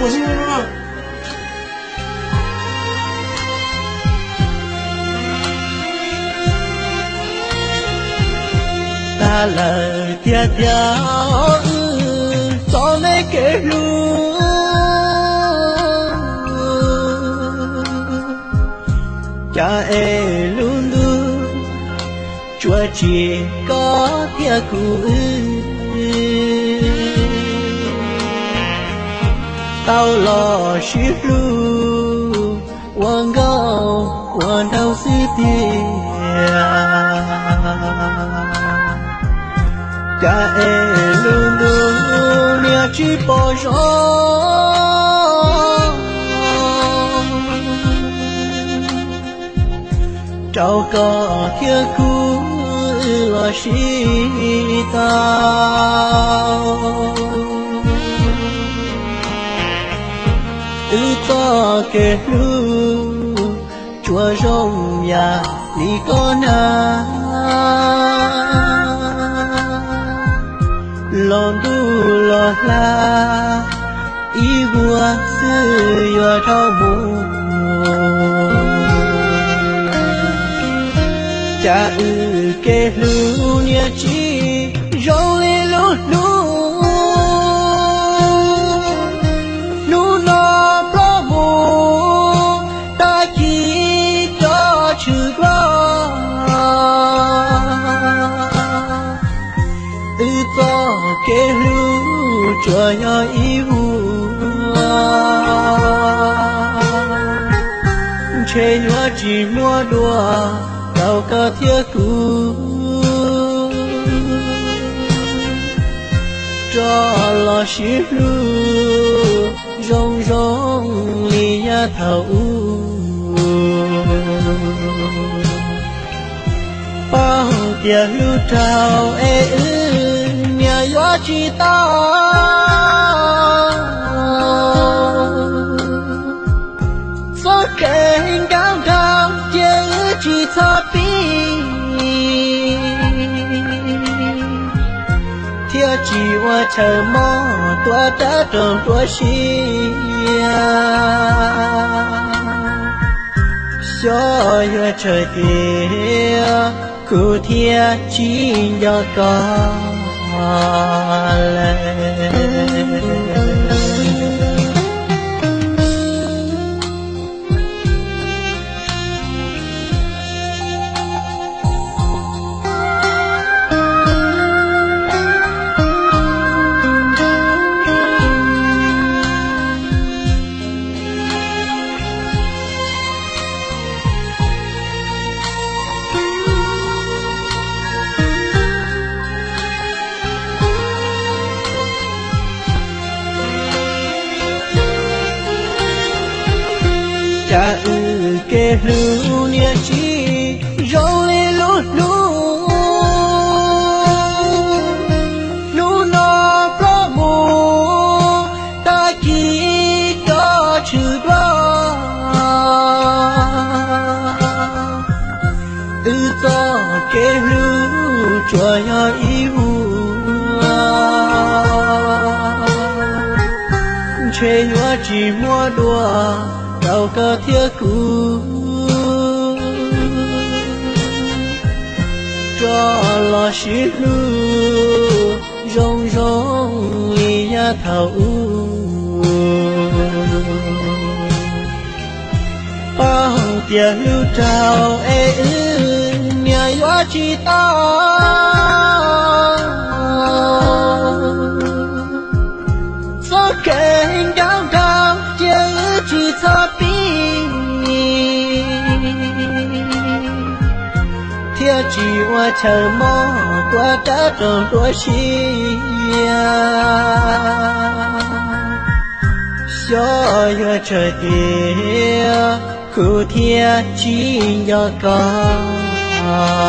Tag lawm tiag tiag wb txoj me kev hlub, cas es lub ntuj tsuas tsim koj thiab kuv wb tau los sib hlub ua nkauj ua nraug xwb tiag. Cas es lub ntuj niaj tsis pom zoo rau koj thiab kuv wb los sib tau. Wb txoj kev hlub tsuas zoo yam li koj na, los ntuj los hla ib vuag xwb yuav dhau mus. Cas wb kev hlub niaj tsis zoo li lub hnub, hnub no ploj mus tag kis tso tshwm dua. Wb txoj kev hlub tsuas yog ib vuag, ntshe yuav tsis muaj dua rau koj thiab kuv rov los sib hlub zoo zoo li yav thaum ub. Paub tias hlub dhau es wb niam yuav tsis tau, txoj kev nkauj nraug cia wb tsis txhob pib, thiaj tsis ua chaw mob tuav rawv rooj tuav siab. Xyov yuav tsawg tiam kuv thiaj tsis nco koj lawm. Cas wb kev hlub niaj tsis zoo li lub hnub, hnub no ploj mus tag kis tso tshwm dua. Wb txoj kev hlub tsuas yog ib vuag, ntshe yuav tsis muaj dua rau koj thiab kuv rov los sib hlub zoo zoo li yav thaum ub. Paub tias hlub dhau es wb niam yuav tsis tau, txoj kev nkauj nraug cia wb tsis txhob pib, thiaj tsis ua chaw mob tuav rawv rooj tuav siab. Xyov yuav tsawg tiam kuv thiaj tsis nco koj lawm.